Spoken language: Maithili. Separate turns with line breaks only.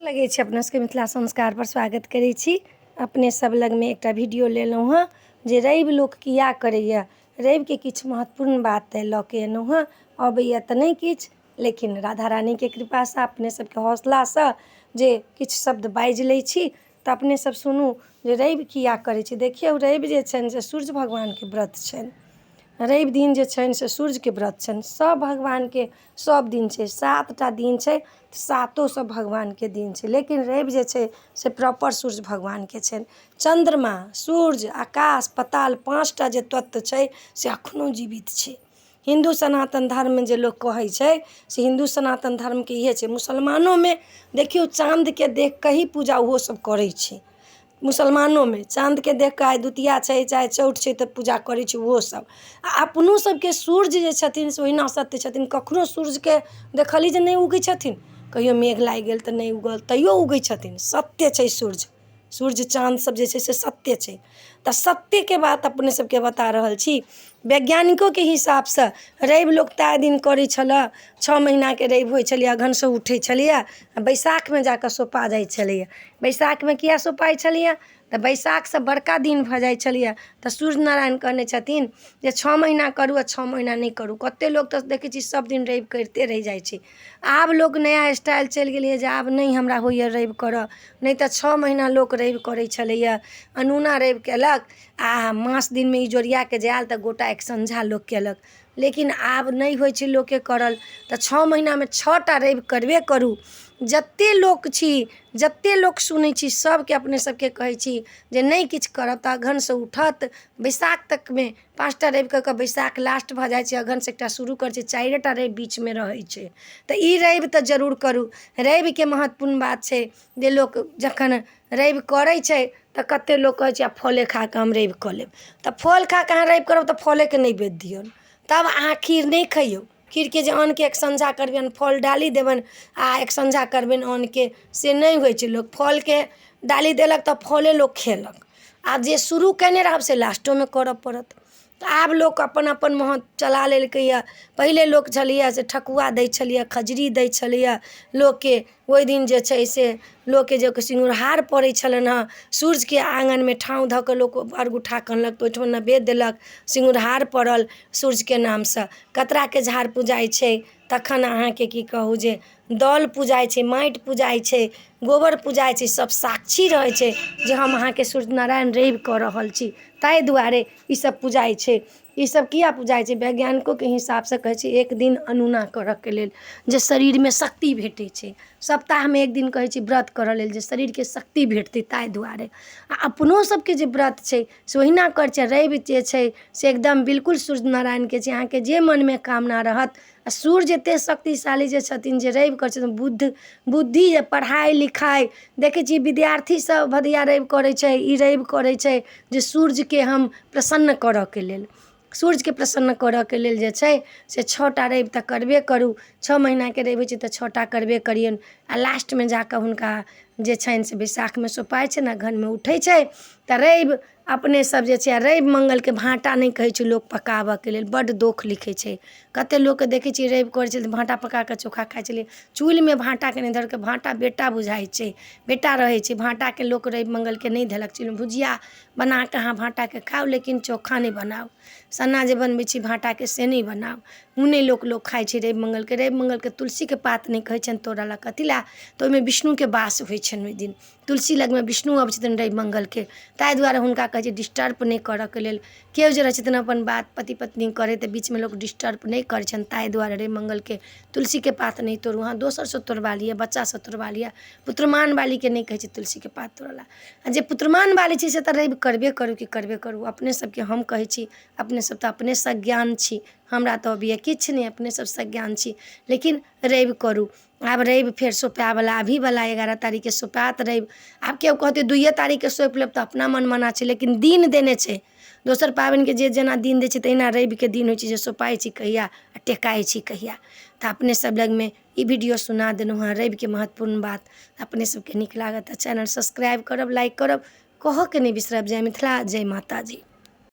लगै छै अपना सबके मिथिला संस्कारपर स्वागत करै छी। अपने सब लगमे एकटा वीडियो लेलहुँ हँ जे रवि लोक किया करैए, रविके किछु महत्वपूर्ण बात लऽ के एलहुँ हँ। अबैए तऽ नहि किछु, लेकिन राधा रानीके कृपासँ अपने सबके हौसलासँ जे किछु शब्द बाजि लै छी, तऽ अपने सब सुनू जे रवि किया करै छै। देखियौ, रवि जे छनि से सूर्य भगवानके व्रत छनि। रवि दिन जे छनि से सूर्यके व्रत छनि। सब भगवानके सब दिन छै, 7टा दिन छै, सातो सब भगवानके दिन छै, लेकिन रवि जे छै से प्रॉपर सूर्य भगवानके छनि। चन्द्रमा, सूर्य, आकाश, पताल, 5टा जे तत्व छै से अखनो जीवित छै। हिन्दू सनातन धर्ममे जे लोक कहै छै से हिन्दू सनातन धर्मके इहे छै। मुसलमानोमे देखियौ, चाँदके देख कऽ ही पूजा ओहो सब करै छै। मुसलमानोमे चाँदके देख कऽ आइ द्वितीया छै चाहे चौठ छै तऽ पूजा करै छै ओहो सब। आ अपनो सबके सूर्य जे छथिन से ओहिना सत्य छथिन। कखनो सूर्यके देखली जे नहि उगै छथिन, कहियो मेघ लागि गेल तऽ नहि उगल, तैयो उगै छथिन। सत्य छै सूर्य, सूर्य चाँद सब जे छै से सत्य छै। तऽ सत्यके बात अपने सबके बता रहल छी। वैज्ञानिकोके हिसाबसँ रवि लोक ताहि दिन करै छलए। 6 महीनाके रवि होइ छलैए, अगहनसँ उठै छलैए आ बैसाखमे जाकऽ सोपा जाइ छलैए। बैसाखमे किया सोपाइ छलैए? तऽ बैसाखसँ बड़का दिन भऽ जाइ छलैए। तऽ सूर्य नारायण कहने छथिन जे 6 महीना करू आ 6 महीना नहि करू। कते लोक तऽ देखै छी सब दिन रवि करिते रहि जाइ छै। आब लोक नया स्टाइल चलि गेलैए जे आब नहि हमरा होइए रवि करऽ, नहि तऽ 6 महीना लोक रवि करै छलैए। अनूना रवि केलक आ मास दिनमे इजोरियाके जे आयल तऽ गोटा एक सँझा लोक केलक, लेकिन आब नहि होइ छै लोकके करल। तऽ 6 महीनामे 6टा रवि करबे करू। जते लोक छी, जते लोक सुनै छी, सबके अपने सबके कहै छी जे नहि किछु करब तऽ अगहनसँ उठत बैसाख तकमे 5टा रवि कऽ कऽ बैसाख लास्ट भऽ जाइ छै। अगहनसँ एकटा शुरू करै छै, 4टा रवि बीचमे रहै छै। तऽ ई रवि तऽ जरूर करू। रविके महत्वपूर्ण बात छै जे लोक जखन रवि करै छै तऽ कते लोक कहै छै आब फले खा कऽ हम रवि कऽ लेब। तऽ फल खा कऽ अहाँ रवि करब तऽ फलेके नैवेद्य दियौन, तब अहाँ खीर नहि खइयौ। खीरके जे अन्नके एक सँझा करबनि, फल डाली देबनि आ एक सँझा करबनि अन्नके, से नहि होइ छै। लोक फलके डाली देलक तऽ फले लोक खेलक, आ जे शुरू कयने रहब से लास्टोमे करऽ पड़त। तऽ आब लोक अपन अपन महत्व चला लेलकैए। पहिले लोक छलैए से ठकुआ दै छलैए, खजरी दै छलैए लोकके। ओहि दिन जे छै से लोकके जे सिंगुरहार पड़ै छलनि हँ, सूर्यके आङ्गनमे ठाँव धऽ कऽ लोक अर्घ उठा कऽ अनलक तऽ ओहिठमा नैवेद्य देलक, सिंगुरहार पड़ल सूर्यके नामसँ। कतराके झाड़ पुजाइ छै, तखन अहाँके की कहू जे दल पुजाइ छै, माटि पुजाइ छै, गोबर पुजाइ छै। सब साक्षी रहै छै जे हम अहाँके सूर्य नारायण रवि कऽ रहल छी, ताहि दुआरे ई सब पुजाइ छै। ई सब किया पुजाइ छै? वैज्ञानिकोके हिसाबसँ कहै छै एक दिन अनूना करऽके लेल जे शरीरमे शक्ति भेटै छै। सप्ताहमे एक दिन कहै छै व्रत करऽ लेल जे शरीरके शक्ति भेटतै, ताहि दुआरे। आ अपनो सबके जे व्रत छै से ओहिना करै छै। रवि जे छै से एकदम बिल्कुल सूर्य नारायणके छै। अहाँके जे मनमे कामना रहत, आ सूर्य एते शक्तिशाली जे छथिन जे रवि करै छथिन, बुद्धि जे पढ़ाइ लिखाइ देखै छियै, विद्यार्थी सब भदिया रवि करै छै। ई रवि करै छै जे सूर्यके हम प्रसन्न करऽके लेल, सूर्यके प्रसन्न करऽके लेल जे छै से 6टा रवि तऽ करबे करू। 6 महीनाके रवि होइ छै तऽ 6टा करबे करियौन। आ लास्टमे जाकऽ हुनका जे छनि से बैसाखमे सोपाइ छनि, अगहनमे उठै छै। तऽ रवि अपने सब जे छै, रवि मङ्गलके भाँटा नहि कहै छै लोक पकाबऽके लेल, बड्ड दोख लिखै छै। कते लोकके देखै छियै रवि करै छै तऽ भाँटा पका कऽ चोखा खाइ छलै। चूल्हिमे भाँटाके नहि धरके, भाँटा बेटा बुझाइ छै, बेटा रहै छै। भाँटाके लोक रवि मङ्गलके नहि धेलक चूल्हिमे। भुजिया बनाकऽ अहाँ भाँटाके खाउ, लेकिन चोखा नहि बनाउ। सन्ना जे बनबै छी भाँटाके से नहि बनाउ, ओ नहि लोक खाइ छै रवि मङ्गलके। रवि मङ्गलके तुलसीके पात नहि कहै छनि तोड़ऽ लए। कथी लए? तऽ ओहिमे विष्णुके वास होइ छनि। ओहि दिन तुलसी लगमे विष्णु अबै छथिन रवि मङ्गलके, ताहि दुआरे हुनका कहै छै डिस्टर्ब नहि करऽके लेल। केओ जे रहै छथिन अपन बात पति पत्नी करै तऽ बीचमे लोक डिस्टर्ब नहि करै छनि, ताहि दुआरे रवि मङ्गलके तुलसीके पात नहि तोड़ू। अहाँ दोसरसँ तोड़बा लिअ, बच्चासँ तोड़बा लिअ, पुत्रमान वालीके नहि कहै छै तुलसीके पात तोड़ऽ लए। आ जे पुत्रमान वाली छी से तऽ रवि करबे करू कि करबे करू। अपने सबके हम कहै छी, अपने सब तऽ अपने सज्ञान छी, हमरा तऽ अबैए किछु नहि, अपने सब सज्ञान छी, लेकिन रवि करू। आब रवि फेर सोपायवला अभीवला 11 तारीखके सोपायत रवि। आब केओ कहतै 2 तारीखके सौंपि लेब तऽ अपना मन मना छै, लेकिन दिन देने छै। दोसर पाबनिके जे जेना दिन दै छै तहिना रविके दिन होइ छै जे सोपाइ छी कहिया आ टेकाइ छी कहिया। तऽ अपने सब लगमे ई वीडियो सुना देलहुँ हँ रविके महत्वपूर्ण बात। अपने सबके नीक लागत तऽ चैनल सब्सक्राइब करब, लाइक करब, कहऽके नहि बिसरब। जय मिथिला, जय माताजी।